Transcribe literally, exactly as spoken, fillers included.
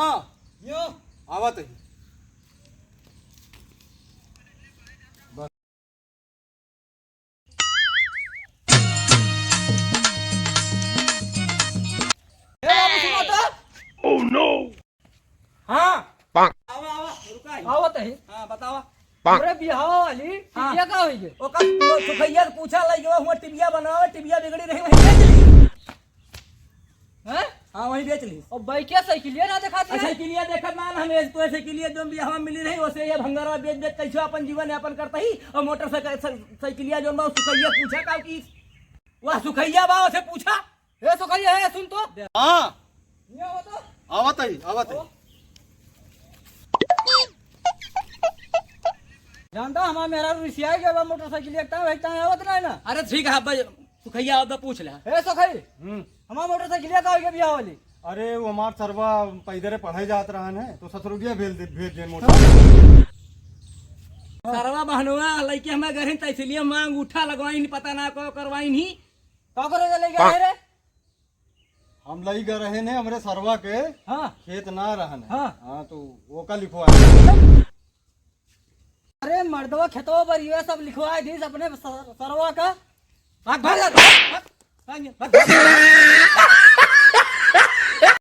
हाँ, यो। आवत है। ए बाबू, सुनो तो। Oh no! हाँ। आवा, आवा, रुका ही। आवत है। हाँ, बतावा। हमरे बियाह वाली हाँ। टिबिया का होई गे? ओकर वो सुखैया से पूछा लइके हुआ टिबिया बनावे, टिबिया बिगड़ी रही, वहीं बेच ली। हैं? हाँ, वहीं बेच ली। और बाइकिया साइकिलिया ना दिखाती अच्छा, है? साइकिलिया देखत ना, ना, हमें तो साइकिलिया जो बियाह में मिली रही, वैसे ये भंगारवा बेच बेच कैसे अपन जीवन यापन करता ही, और मोटरसाइकिल, साइ-, साइकिलिया जो बा, सुखैया पूछा का की, वह सुखैया बा, उसे पूछा। ए सुखैया, ए सुन तो। हाँ। ये हो तो। आवत है, आवत है। जानता हमार मेहरारू रिसियाई गया बा मोटरसाइकिल एक टाइम, एक टाइम आवत ना है ना। अरे ठीक है, अब सुखैया आवत बा, पूछ ले। ए सुखई, हम्म। हमार मोटरसाइकिल का हो गया बियाह वाली? अरे वो हमार सरवा पैदरे पढ़े जात रहन है, तो ससुरुगिया भेज दे, भेज दे मोटर। सरवा बहनवा लइके हमारे घर ही, तो इसलिए मांग उठा लगवाइन, पता ना को करवाइन ही। का करे ले गया रे? हम लई गए रहे ने हमरे सरवा के हाँ। खेत ना रहन है। हाँ। हाँ, तो वो का लिखवा। अरे मर्दवा खेतवा पर ये सब लिखवा दीस अपने स-, सरवा का। भाग, भाग, भाग, भाग, भाग, भाग, भाग।